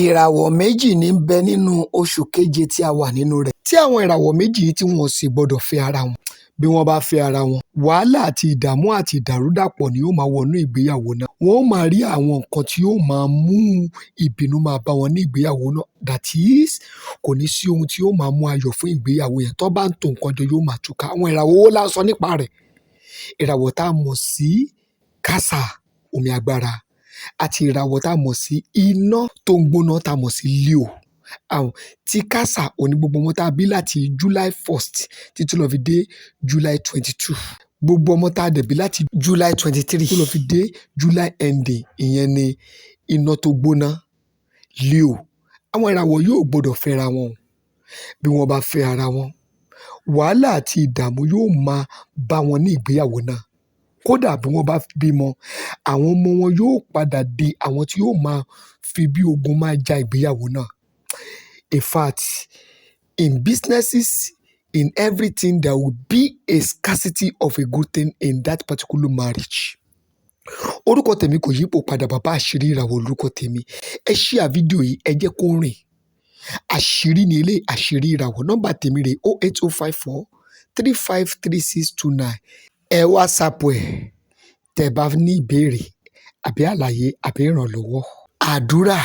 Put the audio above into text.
Ìràwọ̀ méjì ní ń bẹ nínú oṣù keje tí a wà nínú rẹ̀, tí àwọn ìràwọ̀ méjì yìí tí wọn ò sì gbọdọ̀ fẹ́ ara wọn. Bí wọ́n bá fẹ́ ara wọn, wàhálà àti ìdààmú àti ìdàrúdàpọ̀ ni yóò máa wọnú ìgbéyàwó náà. Wọ́n ó máa rí àwọn nǹkan tí yóò máa mú ìbínú máa bá wọn ní ìgbéyàwó náà. That is, kò ní sí ohun tí yóò máa mú ayọ̀ fún ìgbéyàwó yẹn. Tó bá ń to nǹkan jọ, yóò máa túká. Àwọn ìràwọ̀ wo la ń sọ nípa rẹ̀? Ìràwọ̀ tá a mọ̀ sí Kásà, omi agbára, àti ìràwọ̀ tá a mọ̀ sí iná tó ń gbóná tá a mọ̀ sí Leo. Àwọn tí Kásà òní, gbogbo ọmọ tá a bí láti July 1st títí lọ fi dé July 22. Gbogbo ọmọ tá a dẹ̀ bí láti July 23 tó lọ fi dé July ending, ìyẹn ni iná tó gbóná, Leo. Àwọn ìràwọ̀ yóò gbọdọ̀ fẹ́ra wọn o. Bí wọ́n bá fẹ́ ara wọn, wàhálà àti ìdààmú yóò máa bá wọn ní ìgbéyàwó náà. Kódà bí wọ́n bá bímọ, àwọn ọmọ wọn yóò padà di àwọn tí yóò máa fi bí ogun máa ja ìgbéyàwó náà. In fact, in businesses, in everything, there will be a scarcity of a good thing in that particular marriage. Orúkọ tèmi kò yípo padà, Bàbá Àṣírí Ìràwọ̀ lórúkọ tèmi. Ẹ share fídíò yìí, ẹ jẹ́ kó rìn. Àṣírí ni eléyìí, àṣírí ìràwọ̀. Nọ́mbà tèmi rè 08054353629. Ẹ WhatsApp ẹ̀ tẹ́ ẹ bá ní ìbéèrè àbí àlàyé àbí ìrànlọ́wọ́. Àdúrà.